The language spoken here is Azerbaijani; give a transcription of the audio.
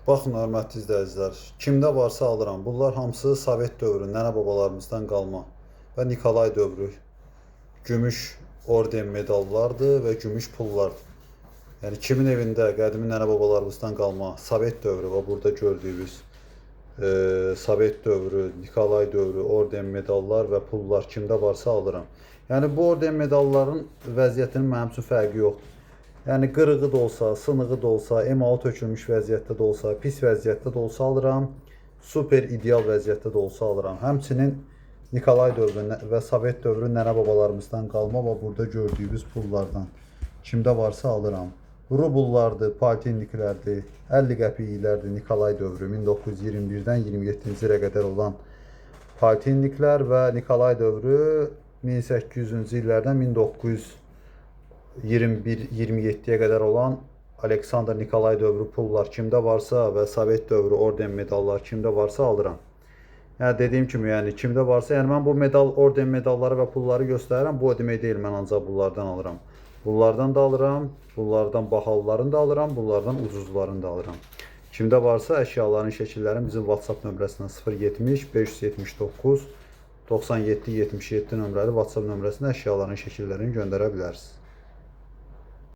Baxın, hörmətli izləyicilər, kimdə varsa alıram. Bunlar hamısı Sovet dövrü, nənə babalarımızdan qalma və Nikolay dövrü gümüş orden medallardır və gümüş pullardır. Yəni kimin evində qədimi nənə babalarımızdan qalma Sovet dövrü və burada gördüyünüz Sovet dövrü, Nikolay dövrü orden medallar və pullar kimdə varsa alıram. Yəni bu orden medalların vəziyyətinin mənim üçün fərqi yoxdur. Yəni qırığı da olsa, sınığı da olsa, emalı tökülmüş vəziyyətdə də olsa, pis vəziyyətdə də olsa alıram. Super ideal vəziyyətdə də olsa alıram. Həmçinin Nikolay dövrü və Sovet dövrü nənə babalarımızdan qalma və burada gördüyünüz pullardan kimdə varsa alıram. Rubullardır, poltinniklərdir, 50 qəpiklərdir Nikolay dövrü 1921-dən 27-ci ilə qədər olan poltinniklər və Nikolay dövrü 1800-cü illərdən 1921-27-yə qədər olan Aleksandr Nikolay dövrü pullar kimdə varsa və Sovet dövrü orden medallar kimdə varsa alıram. Yəni dediyim kimi, yəni kimdə varsa, yəni mən bu medal, orden medalları və pulları göstərirəm. Bu o demək deyil, mən ancaq bunlardan alıram. Bunlardan da alıram, bunlardan bahalılarını da alıram, bunlardan ucuzlarını da alıram. Kimdə varsa əşyaların şəkillərini bizim WhatsApp nömrəsindən 070 579 97 77 nömrəli WhatsApp nömrəsinə əşyaların şəkillərini göndərə bilərsiniz.